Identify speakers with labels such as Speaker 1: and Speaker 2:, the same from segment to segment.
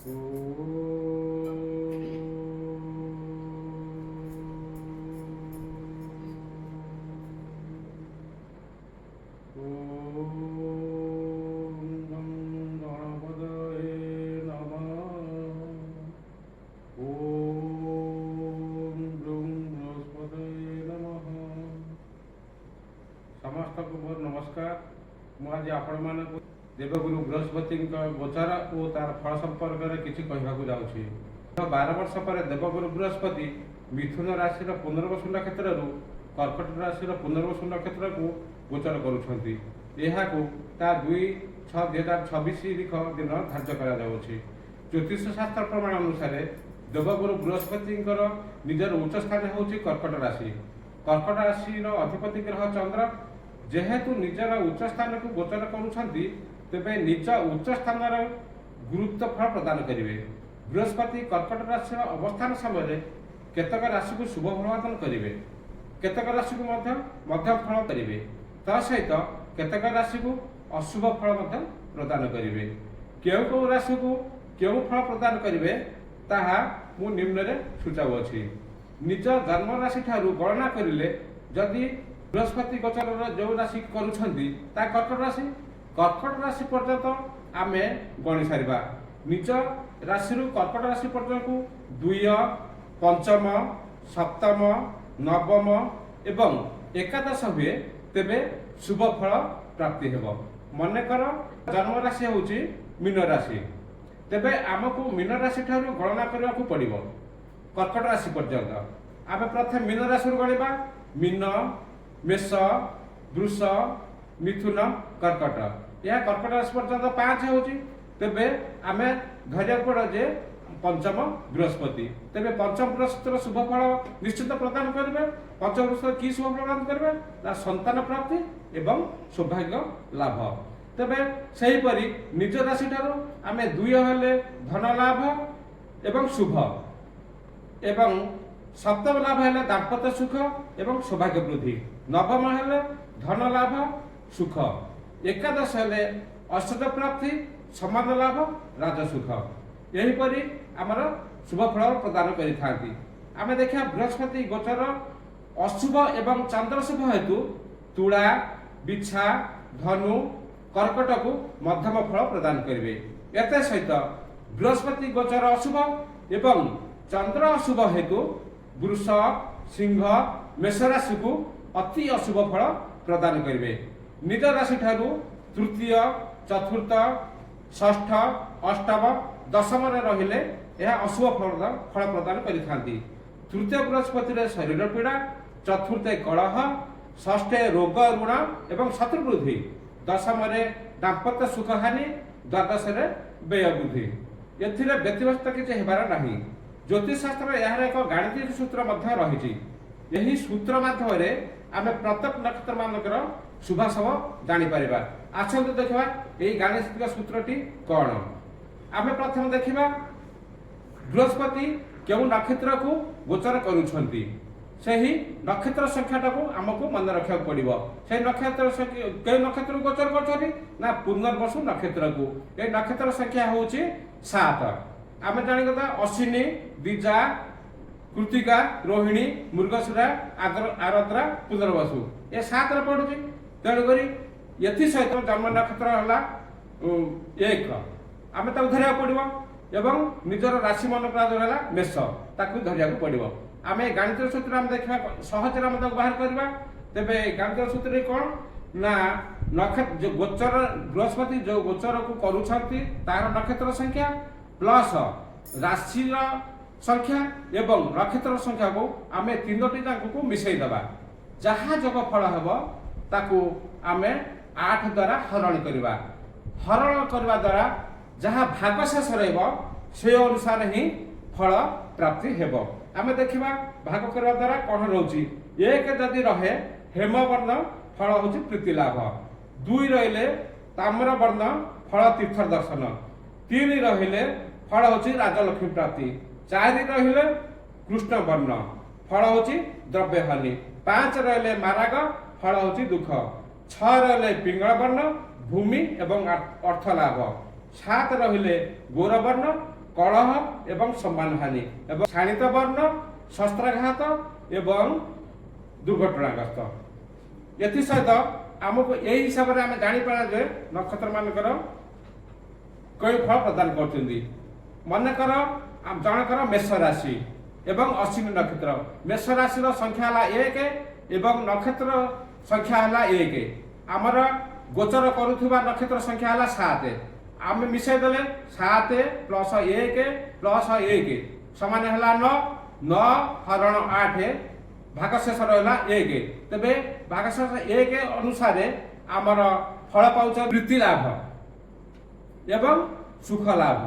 Speaker 1: ଓଁ ଗଂ ଗଣପତୟେ ନମଃ। ଓଁ ବୃଂ ବୃହସ୍ପତୟେ ନମଃ। ସମସ୍ତଙ୍କୁ ମୋର ନମସ୍କାର। ମୁଁ ଆଜି ଆପଣମାନଙ୍କୁ ଦେବଗୁରୁ ବୃହସ୍ପତିଙ୍କ ଗୋଚର ଓ ତାର ଫଳ ସମ୍ପର୍କରେ କିଛି କହିବାକୁ ଯାଉଛି। 12 ବର୍ଷ ପରେ ଦେବଗୁରୁ ବୃହସ୍ପତି ମିଥୁନ ରାଶିର ପୁନର୍ବସୁ ନକ୍ଷତ୍ରରୁ କର୍କଟ ରାଶିର ପୁନର୍ବସୁ ନକ୍ଷତ୍ରକୁ ଗୋଚର କରୁଛନ୍ତି। ଏହାକୁ ତା 2/6/2026 ତାରିଖ ଦିନ ଧାର୍ଯ୍ୟ କରାଯାଉଛି। ଜ୍ୟୋତିଷ ଶାସ୍ତ୍ର ପ୍ରମାଣ ଅନୁସାରେ ଦେବଗୁରୁ ବୃହସ୍ପତିଙ୍କର ନିଜର ଉଚ୍ଚ ସ୍ଥାନ ହେଉଛି କର୍କଟ ରାଶି। କର୍କଟ ରାଶିର ଅଧିପତି ଗ୍ରହ ଚନ୍ଦ୍ର। ଯେହେତୁ ନିଜର ଉଚ୍ଚ ସ୍ଥାନକୁ ଗୋଚର କରୁଛନ୍ତି, ତେବେ ନିଜ ଉଚ୍ଚ ସ୍ଥାନର ଗୁରୁତ୍ୱ ଫଳ ପ୍ରଦାନ କରିବେ। ବୃହସ୍ପତି କର୍କଟ ରାଶିର ଅବସ୍ଥାନ ସମୟରେ କେତେକ ରାଶିକୁ ଶୁଭ ଫଳ ପ୍ରଦାନ କରିବେ, କେତେକ ରାଶିକୁ ମଧ୍ୟ ମଧ୍ୟମ ଫଳ କରିବେ, ତା ସହିତ କେତେକ ରାଶିକୁ ଅଶୁଭ ଫଳ ମଧ୍ୟ ପ୍ରଦାନ କରିବେ। କେଉଁ କେଉଁ ରାଶିକୁ କେଉଁ ଫଳ ପ୍ରଦାନ କରିବେ, ତାହା ମୁଁ ନିମ୍ନରେ ସୂଚାଉଅଛି। ନିଜ ଜନ୍ମ ରାଶି ଠାରୁ ଗଣନା କରିଲେ, ଯଦି ବୃହସ୍ପତି ଗୋଚରର ଯେଉଁ ରାଶି କରୁଛନ୍ତି ତାହା କର୍କଟ ରାଶି, କର୍କଟ ରାଶି ପର୍ଯ୍ୟନ୍ତ ଆମେ ଗଣି ସାରିବା। ନିଜ ରାଶିରୁ କର୍କଟ ରାଶି ପର୍ଯ୍ୟନ୍ତକୁ ଦୁଇ, ପଞ୍ଚମ, ସପ୍ତମ, ନବମ ଏବଂ ଏକାଦଶ ହୁଏ, ତେବେ ଶୁଭ ଫଳ ପ୍ରାପ୍ତି ହେବ। ମନେକର ଜନ୍ମ ରାଶି ହେଉଛି ମୀନ ରାଶି, ତେବେ ଆମକୁ ମୀନ ରାଶି ଠାରୁ ଗଣନା କରିବାକୁ ପଡ଼ିବ କର୍କଟ ରାଶି ପର୍ଯ୍ୟନ୍ତ। ଆମେ ପ୍ରଥମେ ମୀନ ରାଶିରୁ ଗଣିବା। ମୀନ, ମେଷ, ବୃଷ, ମିଥୁନ, କର୍କଟ। ଏହା କର୍କଟ ରାଶି ପର୍ଯ୍ୟନ୍ତ ପାଞ୍ଚ ହେଉଛି। ତେବେ ଆମେ ଧରିବାକୁ ପଡ଼ିବ ଯେ ପଞ୍ଚମ ବୃହସ୍ପତି। ତେବେ ପଞ୍ଚମ ବୃହସ୍ପତିର ଶୁଭ ଫଳ ନିଶ୍ଚିତ ପ୍ରଦାନ କରିବେ। ପଞ୍ଚମ ବୃହସ୍ପତି କି ଶୁଭ ପ୍ରଦାନ କରିବେ ନା ସନ୍ତାନ ପ୍ରାପ୍ତି ଏବଂ ସୌଭାଗ୍ୟ ଲାଭ। ତେବେ ସେହିପରି ନିଜ ରାଶି ଠାରୁ ଆମେ ଦୁଇ ହେଲେ ଧନ ଲାଭ ଏବଂ ଶୁଭ, ଏବଂ ସପ୍ତମ ଲାଭ ହେଲେ ଦାମ୍ପତ୍ୟ ସୁଖ ଏବଂ ସୌଭାଗ୍ୟ ବୃଦ୍ଧି, ନବମ ହେଲେ ଧନ ଲାଭ ସୁଖ, ଏକାଦଶ ହେଲେ ଐଶ୍ୱର୍ଯ୍ୟ ପ୍ରାପ୍ତି, ସମାନ ଲାଭ, ରାଜସୁଖ। ଏହିପରି ଆମର ଶୁଭ ଫଳ ପ୍ରଦାନ କରିଥାନ୍ତି। ଆମେ ଦେଖିବା, ବୃହସ୍ପତି ଗୋଚର ଅଶୁଭ ଏବଂ ଚନ୍ଦ୍ର ଶୁଭ ହେତୁ ତୁଳା, ବିଛା, ଧନୁ, କର୍କଟକୁ ମଧ୍ୟମ ଫଳ ପ୍ରଦାନ କରିବେ। ଏତେ ସହିତ ବୃହସ୍ପତି ଗୋଚର ଅଶୁଭ ଏବଂ ଚନ୍ଦ୍ର ଅଶୁଭ ହେତୁ ବୃଷ, ସିଂହ, ମେଷ ରାଶିକୁ ଅତି ଅଶୁଭ ଫଳ ପ୍ରଦାନ କରିବେ। ନିଜ ରାଶି ଠାରୁ ତୃତୀୟ, ଚତୁର୍ଥ, ଷଷ୍ଠ, ଅଷ୍ଟମ, ଦଶମରେ ରହିଲେ ଏହା ଅଶୁଭ ଫଳ ପ୍ରଦାନ କରିଥାନ୍ତି। ତୃତୀୟ ବୃହସ୍ପତିରେ ଶରୀର ପୀଡ଼ା, ଚତୁର୍ଥେ କଳହ, ଷଷ୍ଠେ ରୋଗ, ଋଣ ଏବଂ ଶତ୍ରୁ ବୃଦ୍ଧି, ଦଶମରେ ଦାମ୍ପତ୍ୟ ସୁଖହାନି, ଦ୍ୱାଦଶରେ ବ୍ୟୟ ବୃଦ୍ଧି। ଏଥିରେ ବ୍ୟତିବ୍ୟସ୍ତ କିଛି ହେବାର ନାହିଁ। ଜ୍ୟୋତିଷଶାସ୍ତ୍ରରେ ଏହାର ଏକ ଗାଣିତିକ ସୂତ୍ର ମଧ୍ୟ ରହିଛି। ଏହି ସୂତ୍ର ମାଧ୍ୟମରେ ଆମେ ପ୍ରତ୍ୟେକ ନକ୍ଷତ୍ର ମାନଙ୍କର ଶୁଭାଶୁଭ ଜାଣିପାରିବା। ଆସନ୍ତୁ ଦେଖିବା, ଏହି ଗାଣିତିକ ସୂତ୍ରଟି କ'ଣ। ଆମେ ପ୍ରଥମେ ଦେଖିବା, ବୃହସ୍ପତି କେଉଁ ନକ୍ଷତ୍ରକୁ ଗୋଚର କରୁଛନ୍ତି, ସେହି ନକ୍ଷତ୍ର ସଂଖ୍ୟାଟାକୁ ଆମକୁ ମନେ ରଖିବାକୁ ପଡ଼ିବ। ସେହି ନକ୍ଷତ୍ର ସଂଖ୍ୟା, କେଉଁ ନକ୍ଷତ୍ରକୁ ଗୋଚର କରୁଛନ୍ତି ନା ପୁନର୍ବସୁ ନକ୍ଷତ୍ରକୁ। ଏହି ନକ୍ଷତ୍ର ସଂଖ୍ୟା ହେଉଛି ସାତ। ଆମେ ଜାଣିଗଲା, ଅଶ୍ୱିନୀ, ଦ୍ୱିଜା, କୃତିକା, ରୋହିଣୀ, ମୃଗଶିରା, ଆରଦ୍ରା, ପୁନର୍ବସୁ, ଏ ସାତରେ ପଡୁଛି। ତେଣୁକରି ଏଥିସହିତ ଜନ୍ମ ନକ୍ଷତ୍ର ହେଲା ଏକ, ଆମେ ତାକୁ ଧରିବାକୁ ପଡ଼ିବ ଏବଂ ନିଜର ରାଶି ମନେ ହେଲା ମେଷ, ତାକୁ ଧରିବାକୁ ପଡ଼ିବ। ଆମେ ଗାଣିତିକ ସୂତ୍ର ଆମେ ଦେଖିବା, ସହଜରେ ଆମେ ତାକୁ ବାହାର କରିବା। ତେବେ ଗାଣିତିକ ସୂତ୍ରରେ କ'ଣ ନା ନକ୍ଷତ୍ର ଯୋଉ ଗୋଚର, ବୃହସ୍ପତି ଯୋଉ ଗୋଚରକୁ କରୁଛନ୍ତି ତାର ନକ୍ଷତ୍ର ସଂଖ୍ୟା ପ୍ଲସ୍ ରାଶିର ସଂଖ୍ୟା ଏବଂ ନକ୍ଷତ୍ର ସଂଖ୍ୟାକୁ ଆମେ ତିନୋଟି ଯାକକୁ ମିଶାଇ ଦେବା। ଯାହା ଯୋଗ ଫଳ ହେବ, ତାକୁ ଆମେ ଆଠ ଦ୍ୱାରା ହରଣ କରିବା। ହରଣ କରିବା ଦ୍ୱାରା ଯାହା ଭାଗଶେଷ ରହିବ, ସେ ଅନୁସାରେ ହିଁ ଫଳ ପ୍ରାପ୍ତି ହେବ। ଆମେ ଦେଖିବା, ଭାଗ କରିବା ଦ୍ୱାରା କ'ଣ ରହୁଛି। ଏକ ଯଦି ରହେ ହେମବର୍ଣ୍ଣ, ଫଳ ହେଉଛି ପ୍ରୀତି ଲାଭ। ଦୁଇ ରହିଲେ ତାମ୍ର ବର୍ଣ୍ଣ, ଫଳ ତୀର୍ଥ ଦର୍ଶନ। ତିନି ରହିଲେ ଫଳ ହେଉଛି ରାଜଲକ୍ଷ୍ମୀ ପ୍ରାପ୍ତି। ଚାରି ରହିଲେ କୃଷ୍ଣ ବର୍ଣ୍ଣ, ଫଳ ହେଉଛି ଦ୍ରବ୍ୟହାନି। ପାଞ୍ଚ ରହିଲେ ମାରାଗ, ଫଳ ହେଉଛି ଦୁଃଖ। ଛଅ ରହିଲେ ପିଙ୍ଗଳ ବର୍ଣ୍ଣ, ଭୂମି ଏବଂ ଅର୍ଥ ଲାଭ। ସାତ ରହିଲେ ଗୌରବର୍ଣ୍ଣ। କଳହ ଏବଂ ସମ୍ମାନହାନି ଏବଂ ଶାଣିତ ବର୍ଣ୍ଣ, ଶସ୍ତ୍ରାଘାତ ଏବଂ ଦୁର୍ଘଟଣାଗ୍ରସ୍ତ। ଏଥିସହିତ ଆମକୁ ଏହି ହିସାବରେ ଆମେ ଜାଣିପାରିବା ଯେ ନକ୍ଷତ୍ରମାନଙ୍କର କେଉଁ ଫଳ ପ୍ରଦାନ କରୁଛନ୍ତି। ମନେକର ଜଣଙ୍କର ମେଷ ରାଶି ଏବଂ ଅଶ୍ୱିନୀ ନକ୍ଷତ୍ର। ମେଷ ରାଶିର ସଂଖ୍ୟା ହେଲା 1 ଏବଂ ନକ୍ଷତ୍ର ସଂଖ୍ୟା ହେଲା 1। ଆମର ଗୋଚର କରୁଥିବା ନକ୍ଷତ୍ର ସଂଖ୍ୟା ହେଲା 7। ଆମେ ମିଶାଇ ଦେଲେ 7 ପ୍ଲସ୍ 1 ପ୍ଲସ୍ 1 ସମାନ ହେଲା 9। 9 ହରଣ 8, ଭାଗଶେଷ ରହିଲା 1। ତେବେ ଭାଗଶେଷ 1 ଅନୁସାରେ ଆମର ଫଳ ପାଉଛ ପ୍ରୀତି ଲାଭ ଏବଂ ସୁଖ ଲାଭ।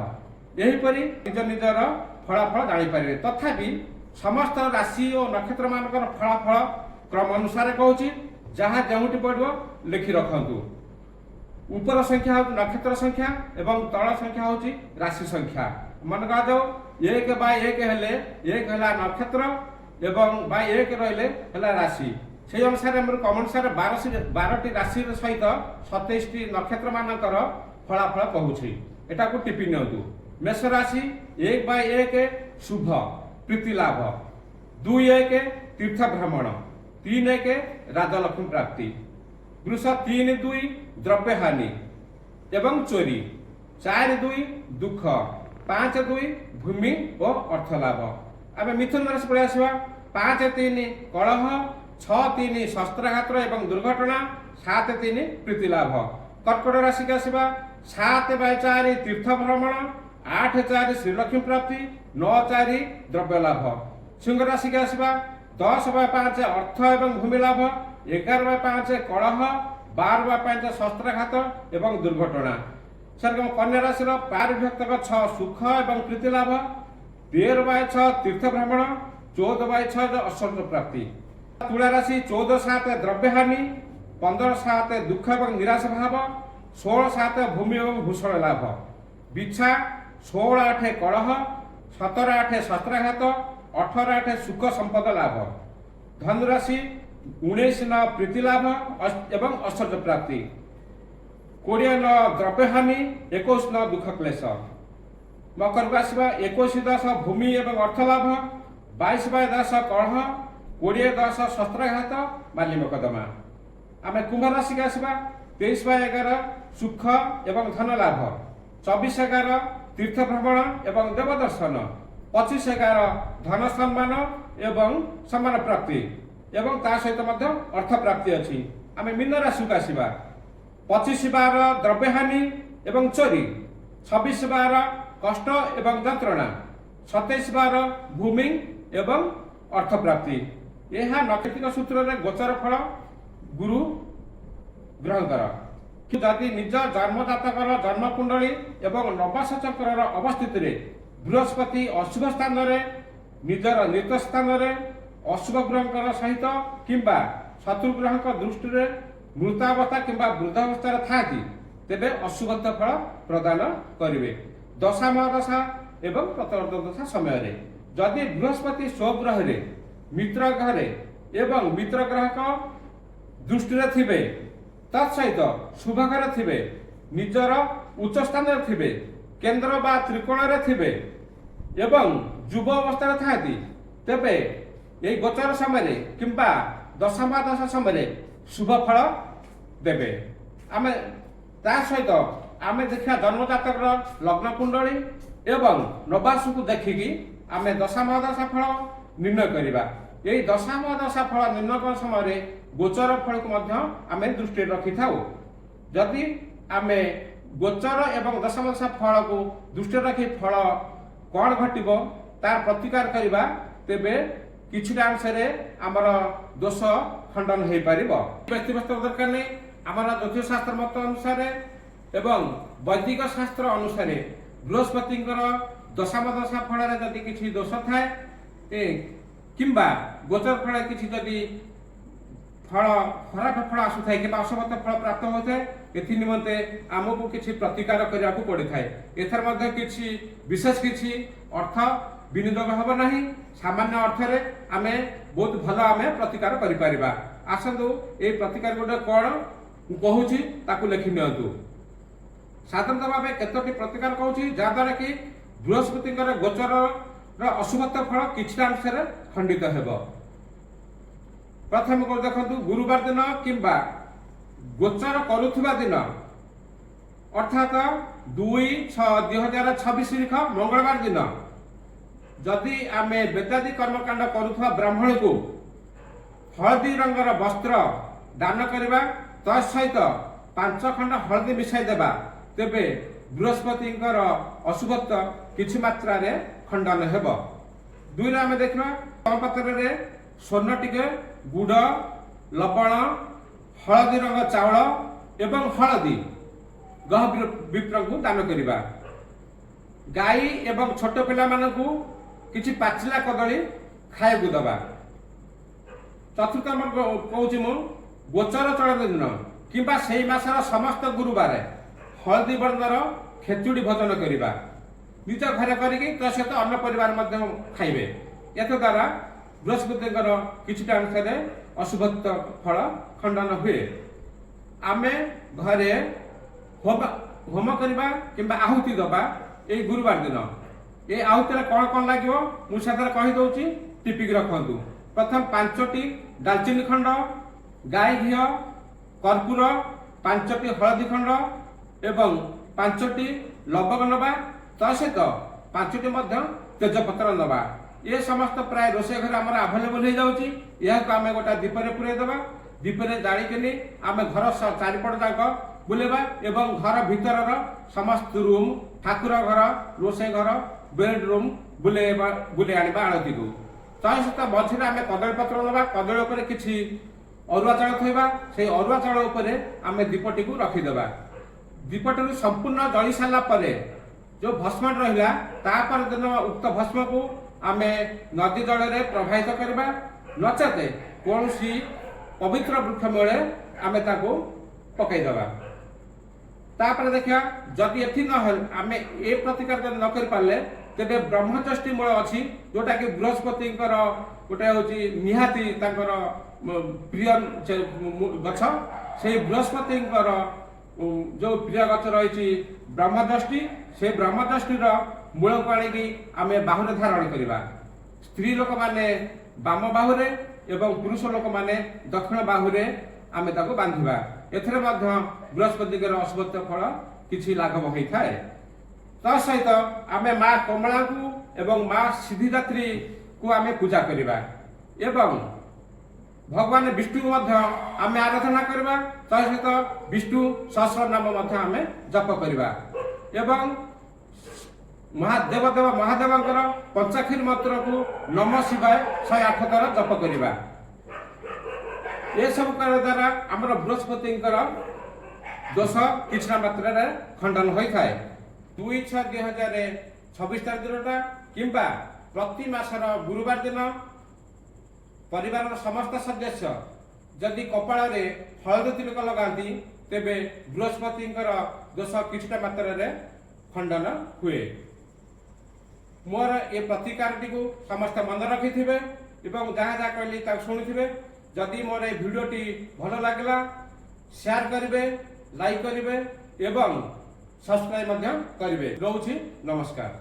Speaker 1: ଏହିପରି ନିଜ ନିଜର ଫଳାଫଳ ଜାଣିପାରିବେ। ତଥାପି ସମସ୍ତ ରାଶି ଓ ନକ୍ଷତ୍ରମାନଙ୍କର ଫଳାଫଳ କ୍ରମ ଅନୁସାରେ କହୁଛି, ଯାହା ଯେଉଁଠି ପଡ଼ିବ ଲେଖି ରଖନ୍ତୁ। ଉପର ସଂଖ୍ୟା ହେଉଛି ନକ୍ଷତ୍ର ସଂଖ୍ୟା ଏବଂ ତଳ ସଂଖ୍ୟା ହେଉଛି ରାଶି ସଂଖ୍ୟା। ମନେ କରାଯାଉ 1 ବାଇ 1 ହେଲେ 1 ହେଲା ନକ୍ଷତ୍ର ଏବଂ ବାଇ 1 ରହିଲେ ହେଲା ରାଶି। ସେଇ ଅନୁସାରେ ଆମର କ୍ରମ ଅନୁସାରେ 12ଟି ରାଶିର ସହିତ 27ଟି ନକ୍ଷତ୍ର ମାନଙ୍କର ଫଳାଫଳ କହୁଛି। ଏଟାକୁ ଟିପି ନିଅନ୍ତୁ। ମେଷ ରାଶି 1 ବାଇ 1 ଶୁଭ ପ୍ରୀତି ଲାଭ, 2-1 ତୀର୍ଥ ଭ୍ରମଣ, 3-1 ରାଜଲକ୍ଷ୍ମୀ ପ୍ରାପ୍ତି। ବୃଷ 3-2 ଦ୍ରବ୍ୟହାନି ଏବଂ ଚୋରି, 4-2 ଦୁଃଖ, 5-2 ଭୂମି ଓ ଅର୍ଥ ଲାଭ। ଆମେ ମିଥୁନ ରାଶି ପଳେଇ ଆସିବା। 5-3 କଳହ, 6-3 ଶସ୍ତ୍ରାଘାତ ଏବଂ ଦୁର୍ଘଟଣା, 7-3 ପ୍ରୀତି ଲାଭ। କର୍କଟ ରାଶିକି ଆସିବା। 7 ବାଇ 4 ତୀର୍ଥ ଭ୍ରମଣ, 8-4 ଶ୍ରୀଲକ୍ଷ୍ମୀ ପ୍ରାପ୍ତି, 9-4 ଦ୍ରବ୍ୟ ଲାଭ। ସିଂହ ରାଶିକି ଆସିବା। 10 ବାଇ 5 ଅର୍ଥ ଏବଂ ଭୂମି ଲାଭ, 11 ବାଇ 5 କଳହ, 12 ବାଇ 5 ଶସ୍ତ୍ରାଘାତ ଏବଂ ଦୁର୍ଘଟଣା। ସେରକମ କନ୍ୟା ରାଶିର 4 ବିଭକ୍ତକ 6 ସୁଖ ଏବଂ ପ୍ରୀତି ଲାଭ, 13 ବାଇ 6 ତୀର୍ଥ ଭ୍ରମଣ, 14 ବାଇ 6 ଐଶ୍ୱର୍ଯ୍ୟ ପ୍ରାପ୍ତି। ତୁଳା ରାଶି 14-7 ଦ୍ରବ୍ୟହାନି, 15-7 ଦୁଃଖ ଏବଂ ନିରାଶ ଭାବ, 16-7 ଭୂମି ଏବଂ ଭୂଷଣ ଲାଭ। ବିଛା 16-8 କଳହ, 17-8 ଶସ୍ତ୍ରାଘାତ, 18-8 ସୁଖ ସମ୍ପଦ ଲାଭ। ଧନୁରାଶି 19-9 ପ୍ରୀତି ଲାଭ ଏବଂ ଐଶ୍ୱର୍ଯ୍ୟ ପ୍ରାପ୍ତି, 20-9 ଦ୍ରବ୍ୟହାନି, 21-9 ଦୁଃଖ କ୍ଲେଶ। ମକରକୁ ଆସିବା। 21-10 ଭୂମି ଏବଂ ଅର୍ଥ ଲାଭ, 22 ବାଇ 10 କଳହ, 20-10 ଶସ୍ତ୍ରାଘାତ, ମାଲି ମକଦ୍ଦମା। ଆମେ କୁମ୍ଭ ରାଶିକି ଆସିବା। 23 ବାଇ 11 ସୁଖ ଏବଂ ଧନ ଲାଭ, 24-11 ତୀର୍ଥ ଭ୍ରମଣ ଏବଂ ଦେବ ଦର୍ଶନ, 25-11 ଧନ ସମ୍ମାନ ଏବଂ ସମ୍ମାନ ପ୍ରାପ୍ତି ଏବଂ ତା ସହିତ ମଧ୍ୟ ଅର୍ଥ ପ୍ରାପ୍ତି ଅଛି। ଆମେ ମୀନ ରାଶିକୁ ଆସିବା। 25-12 ଦ୍ରବ୍ୟହାନି ଏବଂ ଚୋରି, 26-12 କଷ୍ଟ ଏବଂ ଯନ୍ତ୍ରଣା, 27-12 ଭୂମି ଏବଂ ଅର୍ଥ ପ୍ରାପ୍ତି। ଏହା ନକ୍ଷତ୍ରିକ ସୂତ୍ରରେ ଗୋଚର ଫଳ ଗୁରୁ ଗ୍ରହଙ୍କର। ଯଦି ନିଜ ଜନ୍ମଜାତକର ଜନ୍ମକୁଣ୍ଡଳୀ ଏବଂ ନବାଂଶ ଚକ୍ରର ଅବସ୍ଥିତିରେ ବୃହସ୍ପତି ଅଶୁଭ ସ୍ଥାନରେ, ନିଜର ନୀଚ ସ୍ଥାନରେ, ଅଶୁଭ ଗ୍ରହଙ୍କର ସହିତ କିମ୍ବା ଶତ୍ରୁ ଗ୍ରହଙ୍କ ଦୃଷ୍ଟିରେ ମୃତାବସ୍ଥା କିମ୍ବା ବୃଦ୍ଧାବସ୍ଥାରେ ଥାଆନ୍ତି, ତେବେ ଅଶୁଭତ୍ୱ ଫଳ ପ୍ରଦାନ କରିବେ ଦଶା, ମହାଦଶା ଏବଂ ପ୍ରତ୍ୟନ୍ତର୍ଦଶା ସମୟରେ। ଯଦି ବୃହସ୍ପତି ସ୍ୱଗ୍ରହରେ, ମିତ୍ର ଗ୍ରହରେ ଏବଂ ମିତ୍ର ଗ୍ରହଙ୍କ ଦୃଷ୍ଟିରେ ଥିବେ, ତତ୍ ସହିତ ଶୁଭ ଘରେ ଥିବେ, ନିଜର ଉଚ୍ଚ ସ୍ଥାନରେ ଥିବେ, କେନ୍ଦ୍ର ବା ତ୍ରିକୋଣରେ ଥିବେ ଏବଂ ଯୁବ ଅବସ୍ଥାରେ ଥାଆନ୍ତି, ତେବେ ଏହି ଗୋଚର ସମୟରେ କିମ୍ବା ଦଶା ମହାଦଶା ସମୟରେ ଶୁଭ ଫଳ ଦେବେ। ଆମେ ତା ସହିତ ଆମେ ଦେଖିବା ଜନ୍ମଜାତକର ଲଗ୍ନ କୁଣ୍ଡଳୀ ଏବଂ ନବାଂଶକୁ ଦେଖିକି ଆମେ ଦଶା ମହାଦଶା ଫଳ ନିର୍ଣ୍ଣୟ କରିବା। ଏହି ଦଶା ମହାଦଶା ଫଳ ନିର୍ଣ୍ଣୟ କରିବା ସମୟରେ ଗୋଚର ଫଳକୁ ମଧ୍ୟ ଆମେ ଦୃଷ୍ଟିରେ ରଖିଥାଉ। ଯଦି ଆମେ ଗୋଚର ଏବଂ ଦଶାମଦଶା ଫଳକୁ ଦୃଷ୍ଟିରେ ରଖି ଫଳ କ'ଣ ଘଟିବ ତାର ପ୍ରତିକାର କରିବା, ତେବେ କିଛିଟା ଅଂଶରେ ଆମର ଦୋଷ ଖଣ୍ଡନ ହେଇପାରିବ। ବ୍ୟତିବ୍ୟସ୍ତ ଦରକାର ନାହିଁ। ଆମର ଜ୍ୟୋତିଷ ଶାସ୍ତ୍ର ମତ ଅନୁସାରେ ଏବଂ ବୈଦିକ ଶାସ୍ତ୍ର ଅନୁସାରେ ବୃହସ୍ପତିଙ୍କର ଦଶାମଦଶା ଫଳରେ ଯଦି କିଛି ଦୋଷ ଥାଏ କିମ୍ବା ଗୋଚର ଫଳରେ କିଛି ଯଦି ଫଳ ଖରାପ ଫଳ ଆସୁଥାଏ କିମ୍ବା ଅଶୁଭତ୍ୱ ଫଳ ପ୍ରାପ୍ତ ହୋଇଥାଏ, ଏଥି ନିମନ୍ତେ ଆମକୁ କିଛି ପ୍ରତିକାର କରିବାକୁ ପଡ଼ିଥାଏ। ଏଥିରେ ମଧ୍ୟ କିଛି ବିଶେଷ କିଛି ଅର୍ଥ ବିନିଯୋଗ ହେବ ନାହିଁ। ସାମାନ୍ୟ ଅର୍ଥରେ ଆମେ ବହୁତ ଭଲ ଆମେ ପ୍ରତିକାର କରିପାରିବା। ଆସନ୍ତୁ, ଏଇ ପ୍ରତିକାର ଗୁଡିକ କ'ଣ ମୁଁ କହୁଛି, ତାକୁ ଲେଖି ନିଅନ୍ତୁ। ସାଧାରଣତଃ ଭାବେ କେତୋଟି ପ୍ରତିକାର କହୁଛି, ଯାହାଦ୍ୱାରା କି ବୃହସ୍ପତିଙ୍କର ଗୋଚରର ଅଶୁଭତ୍ୱ ଫଳ କିଛିଟା ଅଂଶରେ ଖଣ୍ଡିତ ହେବ। ପ୍ରଥମେ କଣ ଦେଖନ୍ତୁ, ଗୁରୁବାର ଦିନ କିମ୍ବା ଗୋଚର କରୁଥିବା ଦିନ, ଅର୍ଥାତ 2/6/2026 ତାରିଖ ମଙ୍ଗଳବାର ଦିନ ଯଦି ଆମେ ବେଦାଦି କର୍ମକାଣ୍ଡ କରୁଥିବା ବ୍ରାହ୍ମଣକୁ ହଳଦୀ ରଙ୍ଗର ବସ୍ତ୍ର ଦାନ କରିବା, ତା ସହିତ 5 ଖଣ୍ଡ ହଳଦୀ ମିଶାଇ ଦେବା, ତେବେ ବୃହସ୍ପତିଙ୍କର ଅଶୁଭତ୍ୱ କିଛି ମାତ୍ରାରେ ଖଣ୍ଡନ ହେବ। ଦୁଇରେ ଆମେ ଦେଖିବା, ପାତ୍ରରେ ସ୍ୱର୍ଣ୍ଣ ଟିକେ, ଗୁଡ଼, ଲବଣ, ହଳଦୀ ରଙ୍ଗ ଚାଉଳ ଏବଂ ହଳଦୀ ଗହ ବିପ୍ରଙ୍କୁ ଦାନ କରିବା। ଗାଈ ଏବଂ ଛୋଟ ପିଲାମାନଙ୍କୁ କିଛି ପାଚିଲା କଦଳୀ ଖାଇବାକୁ ଦେବା। ଚତୁର୍ଥ ନମ୍ବର କହୁଛି ମୁଁ, ଗୋଚର ଚଳନ ଦିନ କିମ୍ବା ସେଇ ମାସର ସମସ୍ତ ଗୁରୁବାର ହଳଦୀ ବର୍ଣ୍ଣର ଖେଚୁଡ଼ି ଭୋଜନ କରିବା, ନିଜ ଘରେ କରିକି, ତା ସହିତ ଅନ୍ୟ ପରିବାର ମଧ୍ୟ ଖାଇବେ। ଏତଦ୍ୱାରା ବୃହସ୍ପତିଙ୍କର କିଛିଟା ଅଂଶରେ ଅଶୁଭତ୍ୱ ଫଳ ଖଣ୍ଡନ ହୁଏ। ଆମେ ଘରେ ହୋମ ହୋମ କରିବା କିମ୍ବା ଆହୁତି ଦେବା ଏଇ ଗୁରୁବାର ଦିନ। ଏଇ ଆହୁତିରେ କ'ଣ କ'ଣ ଲାଗିବ, ମୁଁ ସେଥିରେ କହିଦେଉଛି, ଟିପିକି ରଖନ୍ତୁ। ପ୍ରଥମ ପାଞ୍ଚଟି ଡାଲଚିନି ଖଣ୍ଡ, ଗାଈ ଘିଅ, କର୍ପୂର, ପାଞ୍ଚଟି ହଳଦୀ ଖଣ୍ଡ ଏବଂ ପାଞ୍ଚଟି ଲବଙ୍ଗ ନେବା, ତା ସହିତ ପାଞ୍ଚଟି ମଧ୍ୟ ତେଜପତ୍ର ନେବା। ଏ ସମସ୍ତ ପ୍ରାୟ ରୋଷେଇ ଘରେ ଆମର ଆଭେଲେବଲ ହେଇଯାଉଛି। ଏହାକୁ ଆମେ ଗୋଟେ ଦୀପରେ ପୁରେଇ ଦେବା। ଦୀପରେ ଜାଳିକିନି ଆମେ ଘର ଚାରିପଟ ଯାକ ବୁଲେଇବା ଏବଂ ଘର ଭିତରର ସମସ୍ତ ରୁମ୍, ଠାକୁର ଘର, ରୋଷେଇ ଘର, ବେଡ୍ ରୁମ୍ ବୁଲେଇବା, ବୁଲେଇ ଆଣିବା ଆଳତିକୁ। ତା ସହିତ ମଝିରେ ଆମେ କଦଳୀ ପତ୍ର ନେବା। କଦଳୀ ଉପରେ କିଛି ଅରୁଆ ଚାଉଳ ଥୋଇବା। ସେଇ ଅରୁଆ ଚାଉଳ ଉପରେ ଆମେ ଦୀପଟିକୁ ରଖିଦେବା। ଦୀପଟିରୁ ସମ୍ପୂର୍ଣ୍ଣ ଜଳି ସାରିଲା ପରେ ଯୋଉ ଭସ୍ମ ରହିଲା, ତାପର ଦିନ ଉକ୍ତ ଭସ୍ମକୁ ଆମେ ନଦୀ ଜଳରେ ପ୍ରବାହିତ କରିବା, ନଚେତ କୌଣସି ପବିତ୍ର ବୃକ୍ଷ ମୂଳେ ଆମେ ତାକୁ ପକାଇଦେବା। ତାପରେ ଦେଖିବା, ଯଦି ଏଠି ନହେଲେ, ଆମେ ଏ ପ୍ରତିକାର ଯଦି ନ କରିପାରିଲେ, ତେବେ ବ୍ରହ୍ମଯଷ୍ଟି ମୂଳ ଅଛି, ଯୋଉଟାକି ବୃହସ୍ପତିଙ୍କର ଗୋଟେ ହେଉଛି ନିହାତି ତାଙ୍କର ପ୍ରିୟ ଗଛ। ସେଇ ବୃହସ୍ପତିଙ୍କର ଯୋଉ ପ୍ରିୟ ଗଛ ରହିଛି ବ୍ରହ୍ମଯଷ୍ଟି, ସେଇ ବ୍ରହ୍ମଯଷ୍ଟିର ମୂଳକୁ ଆଣିକି ଆମେ ବାହୁରେ ଧାରଣ କରିବା। ସ୍ତ୍ରୀ ଲୋକମାନେ ବାମ ବାହୁରେ ଏବଂ ପୁରୁଷ ଲୋକମାନେ ଦକ୍ଷିଣ ବାହୁରେ ଆମେ ତାକୁ ବାନ୍ଧିବା। ଏଥିରେ ମଧ୍ୟ ବୃହସ୍ପତିଙ୍କର ଅଶୁଭତ୍ୱ ଫଳ କିଛି ଲାଘବ ହୋଇଥାଏ। ତା ସହିତ ଆମେ ମା କମଳାଙ୍କୁ ଏବଂ ମା ସିଦ୍ଧିଦାତ୍ରୀକୁ ଆମେ ପୂଜା କରିବା ଏବଂ ଭଗବାନ ବିଷ୍ଣୁକୁ ମଧ୍ୟ ଆମେ ଆରାଧନା କରିବା। ତା ସହିତ ବିଷ୍ଣୁ ସହସ୍ର ନାମ ମଧ୍ୟ ଆମେ ଜପ କରିବା ଏବଂ ମହାଦେବ ଦେବ ମହାଦେବଙ୍କର ପଞ୍ଚାକ୍ଷରୀ ମନ୍ତ୍ରକୁ ନମ ଶିବାୟ 108 ଥର ଜପ କରିବା। ଏସବୁ କରିବା ଦ୍ୱାରା ଆମର ବୃହସ୍ପତିଙ୍କର ଦୋଷ କିଛିଟା ମାତ୍ରାରେ ଖଣ୍ଡନ ହୋଇଥାଏ। 2/6/2026 ତାରିଖ ଦିନଟା କିମ୍ବା ପ୍ରତି ମାସର ଗୁରୁବାର ଦିନ ପରିବାରର ସମସ୍ତ ସଦସ୍ୟ ଯଦି କପାଳରେ ହଳଦୀ ତିଲକ ଲଗାନ୍ତି, ତେବେ ବୃହସ୍ପତିଙ୍କର ଦୋଷ କିଛିଟା ମାତ୍ରାରେ ଖଣ୍ଡନ ହୁଏ। ମୋର ଏ ପ୍ରତିକାରଟିକୁ ସମସ୍ତେ ମନେ ରଖିଥିବେ ଏବଂ ଯାହା ଯାହା କହିଲି ତାକୁ ଶୁଣିଥିବେ। ଯଦି ମୋର ଏ ଭିଡ଼ିଓଟି ଭଲ ଲାଗିଲା, ସେୟାର କରିବେ, ଲାଇକ୍ କରିବେ ଏବଂ ସବସ୍କ୍ରାଇବ୍ ମଧ୍ୟ କରିବେ। ରହୁଛି, ନମସ୍କାର।